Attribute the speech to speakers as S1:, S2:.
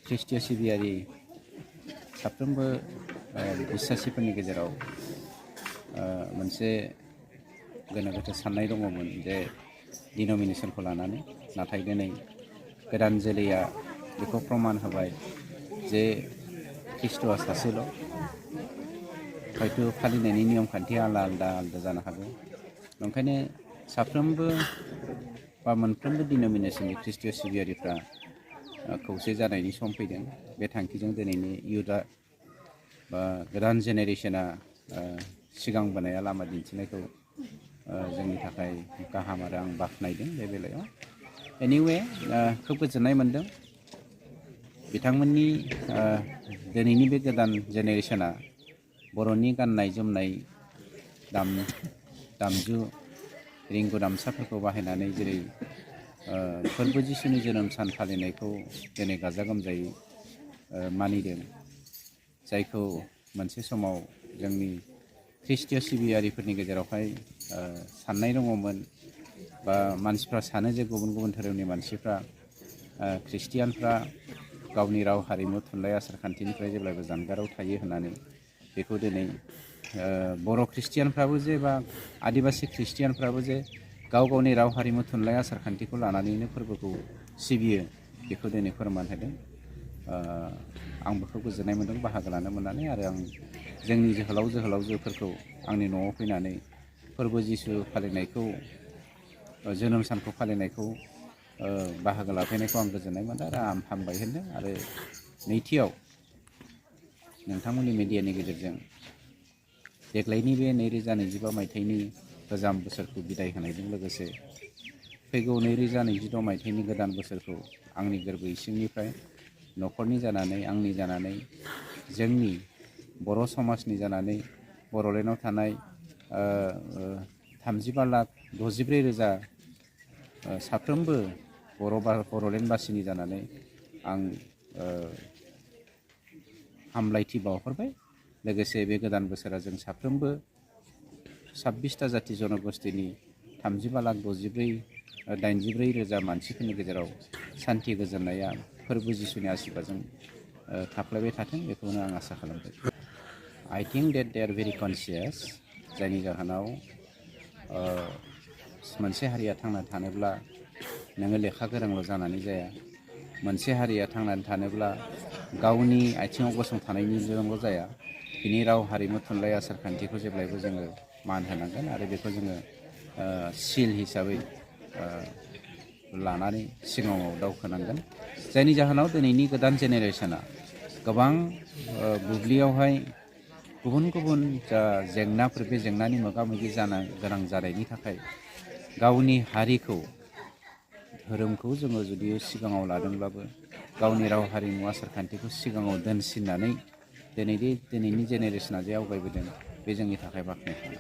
S1: ख्रिस्टीय सिबियारि साफ्रोमबो बिसासिफोरनि गेजेराव मोनसे गोनो गोथो साननाय दङमोन जे डिन'मिनेसनखौ लानानै, नाथाय दिनै गोदान जोलैया बेखौ प्रमान होबाय जे ख्रिस्ट'आ सासेल'। हयथ' फालिनायनि नियम खान्थिया आलादा जानो हागौ। ओंखायनो साफ्रोमबो बा मोनफ्रोमबो डिन'मिनेसननि ख्रिस्टीय सिबियारिफ्रा खौसे जानायनि सम फैदों। बे थांखिजों दिनैनि इयुथआ बा गोदान जेनेरेसना सिगांबोनाया लामा दिन्थिनायखौ जोंनि थाखाय गाहाम आरो आं बाख्नायदों बे बेलायाव। एनिवे खोब गोजोननाय मोन्दों बिथांमोननि दिनैनि बे गोदान जेनेरेसना बर'नि गाननाय जोमनाय दामजु रिंगु दामसाफोरखौ बाहायनानै जेरै फोरबो जिसुनि जोनोम सान फालिनायखौ दिनै गाजा गोमजायै मानिदों, जायखौ मोनसे समाव जोंनि ख्रिस्टीय सिबियारिफोरनि गेजेरावहाय साननाय दङमोन बा मानसिफ्रा सानो जे गुबुन गुबुन धोरोमनि मानसिफ्रा ख्रिस्टियानफ्रा गावनि राव हारिमु थुनलाइ आसारखान्थिनिफ्राय जेब्लाबो जानगाराव थायो होननानै। बेखौ दिनै बर' ख्रिस्टियानफ्राबो जे बा आदिबासि ख्रिस्टियानफ्राबो जे गाव गावनि राव हारिमु थुनलाइ आसारखान्थिखौ लानानैनो फोरबोखौ सिबियो, बेखौ दिनै फोरमान होदों। आं बेखौ गोजोननाय मोन्दों बाहागो लानो मोननानै, आरो आं जोंनि जोहोलावजोफोरखौ आंनि न'आव फैनानै फोरबो जिसु फालिनायखौ, जोनोम सानखौ फालिनायखौ बाहागो लाफैनायखौ आं गोजोननाय मोन्दों आरो आं हामबाय होनदों। आरो नैथियाव नोंथांमोननि मिडियानि गेजेरजों देग्लायनि बे 2025 मायथाइनि गोजाम बोसोरखौ बिदाय होनायजों लोगोसे फैगौ 2026 मायथाइनि गोदान बोसोरखौ आंनि गोरबो इसिंनिफ्राय न'खरनि जानानै, आंनि जानानै, जोंनि बर' समाजनि जानानै, बर'लेण्डआव थानाय 35,63,000 साफ्रोमबो बर'लेण्डबासिनि जानानै आं हामलायथि बावहरबाय। लोगोसे बे गोदान बोसोरा जों साफ्रोमबो 26टा जाथि जनगोष्ठीनि 35,64,84,000 मानसिफोरनि गेजेराव सान्थि गोजोननाया फोरबो जिसुनि आशीर्बादजों थाफ्लायबाय थाथों, बेखौनो आं आसा खालामबाय। I think that they are very conscious, जायनि जाहोनाव मोनसे हारिया थांनानै थानोब्ला नोङो लेखा गोरोंल' जानानै जाया। मोनसे हारिया थांनानै थानोब्ला गावनि आथिङाव गसंथानायनिजोंल' जाया, बिनि राव हारिमु थुनलाइ आसारखान्थिखौ जेब्लायबो जोङो मान होनांगोन आरो बेखौ जोङो सिल हिसाबै लानानै सिगाङाव दावखोनांगोन। जायनि जाहोनाव दिनैनि गोदान जेनेरेसना गोबां बुब्लियावहाय गुबुन गुबुन जा जेंनाफोर, बे जेंनानि मोगा मोगि जानो गोनां जानायनि थाखाय गावनि हारिखौ, धोरोमखौ जोङो जुदि सिगाङाव लादोंब्लाबो गावनि राव हारिमु आसारखान्थिखौ सिगाङाव दोनसिननानै दिनैनि जेनेरेसना जे आवगायबोदों, बे जोंनि थाखाय बाख्नायथाव।